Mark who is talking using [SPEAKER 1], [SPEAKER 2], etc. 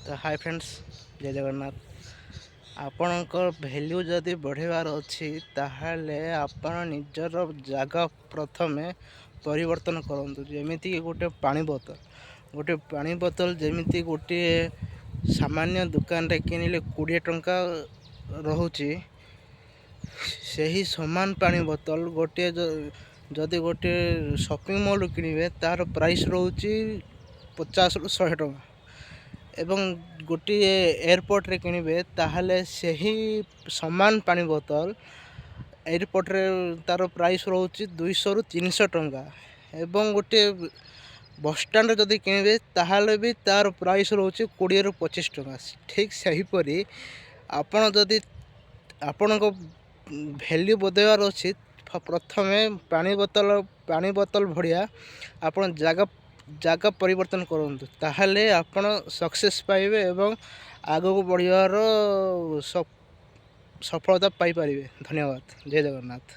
[SPEAKER 1] ତ ହାଏ ଫ୍ରେଣ୍ଡସ୍, ଜୟ ଜଗନ୍ନାଥ। ଆପଣଙ୍କ ଭ୍ୟାଲ୍ୟୁ ଯଦି ବଢ଼େଇବାର ଅଛି, ତାହେଲେ ଆପଣ ନିଜର ଜାଗା ପ୍ରଥମେ ପରିବର୍ତ୍ତନ କରନ୍ତୁ। ଯେମିତିକି ଗୋଟେ ପାଣି ବୋତଲ, ଗୋଟେ ପାଣି ବୋତଲ ଯେମିତି ଗୋଟିଏ ସାମାନ୍ୟ ଦୋକାନରେ କିଣିଲେ 20 ଟଙ୍କା ରହୁଛି, ସେହି ସମାନ ପାଣି ବୋତଲ ଗୋଟିଏ ଯଦି ଗୋଟିଏ ସପିଂ ମଲ୍ରୁ କିଣିବେ, ତାର ପ୍ରାଇସ୍ ରହୁଛି 50ରୁ 100 ଟଙ୍କା ଏବଂ ଗୋଟିଏ ଏୟାରପୋର୍ଟରେ କିଣିବେ, ତାହେଲେ ସେହି ସମାନ ପାଣି ବୋତଲ ଏୟାରପୋର୍ଟରେ ତାର ପ୍ରାଇସ୍ ରହୁଛି 200ରୁ 300 ଟଙ୍କା ଏବଂ ଗୋଟିଏ ବସଷ୍ଟାଣ୍ଡରେ ଯଦି କିଣିବେ, ତାହେଲେ ବି ତାର ପ୍ରାଇସ୍ ରହୁଛି 20ରୁ 25 ଟଙ୍କା। ଠିକ୍ ସେହିପରି ଆପଣ ଯଦି ଆପଣଙ୍କ ଭ୍ୟାଲ୍ୟୁ ବଢ଼େଇବାର ଅଛି, ପ୍ରଥମେ ପାଣି ବୋତଲ ଭଳିଆ ଆପଣ ଜାଗା ପରିବର୍ତ୍ତନ କରନ୍ତୁ। ତାହେଲେ ଆପଣ ସକ୍ସେସ୍ ପାଇବେ ଏବଂ ଆଗକୁ ବଢ଼ିବାର ସଫଳତା ପାଇପାରିବେ। ଧନ୍ୟବାଦ, ଜୟ ଜଗନ୍ନାଥ।